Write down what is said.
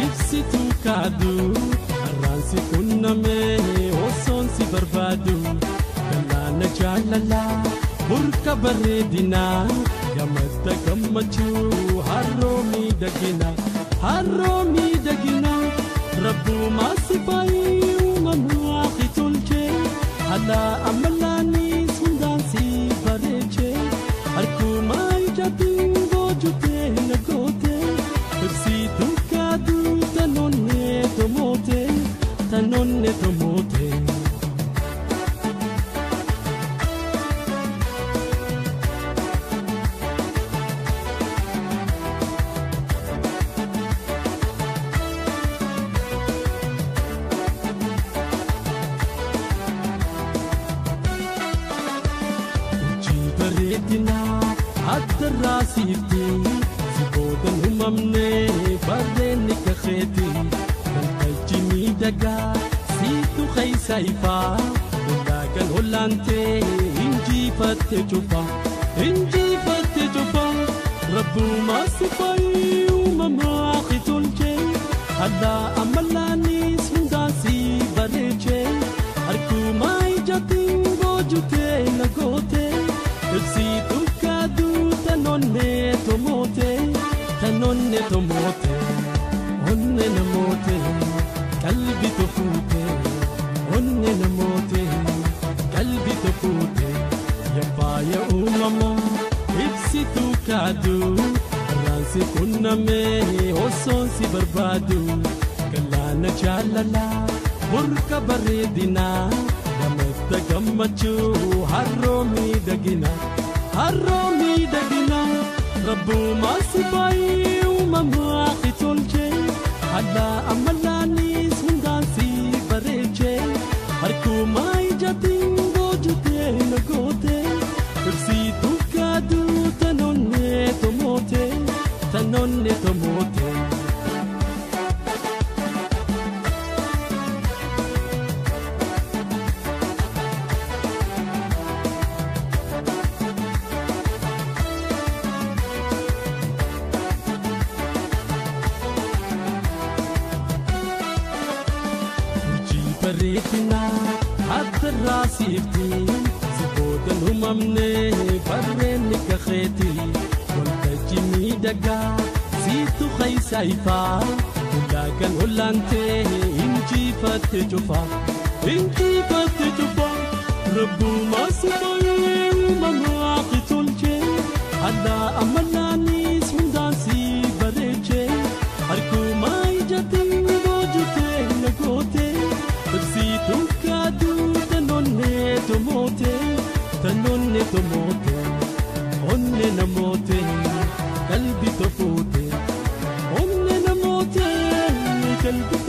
Ibsituu kaaduu har'aan si qunnamee osoon si barbaadu galaana jaalalaa burqa bareedinaa gamadda gammachuu harroo miidhaginaa harroo miidhaginaa rabbumaa si faayii uumamaa tolchee alaa amalaanis hundaan si bareechee harkumaa ijaatiin boojutee na gootee ibsituu kaaduu tanoonnee tomootee tanoonnee tomootee. Addarraa siifti si boodan uumamnee barreenni kakeeti waltajjii miidhagaa siitu keessa ifaa olaagan olaantee injifatte cufa injifatte cufa rabbumaa si faayii uumamaa tolchee alaa amalaanis hundaan si bareechee harkumaa ijaatiin boojutee na gootee ibsituu kaaduu tanoonnee tomootee tanoonnee tomootee onne namootee qalbii tofuutee onne namootee qalbii tofuutee yabbaaya uumamaa ibsituu kaaduu har'aan si qunnamee osoon si barbaadu galaana jaalalaa burqa bareedinaa gamadda gammachuu harroo miidhaginaa harroo miidhaginaa rabbumaa si faayii uumamaa tolchee alaa amalaanis hundaan si bareechee harkumaa ijaatiin boojutee na gootee ibsituu kaaduu tanoonnee tomootee tanoonnee tomootee. Bareedinaa addarraa siifti si boodan uumamnee barreenni kakeeti waltajjii miidhagaa siitu keessa ifaa ulaagan olaantee injifatte cufa injifatte cufa rabbumaa si faayii uumamaa tolchee alaa amalaanis hundaan si bareechee harkumaa ijaatiin boojutee na gootee. Ibsituu kaaduu tanoonnee tomootee tanoonnee tomootee onne namootee qalbii tofuutee onne namootee qalbii.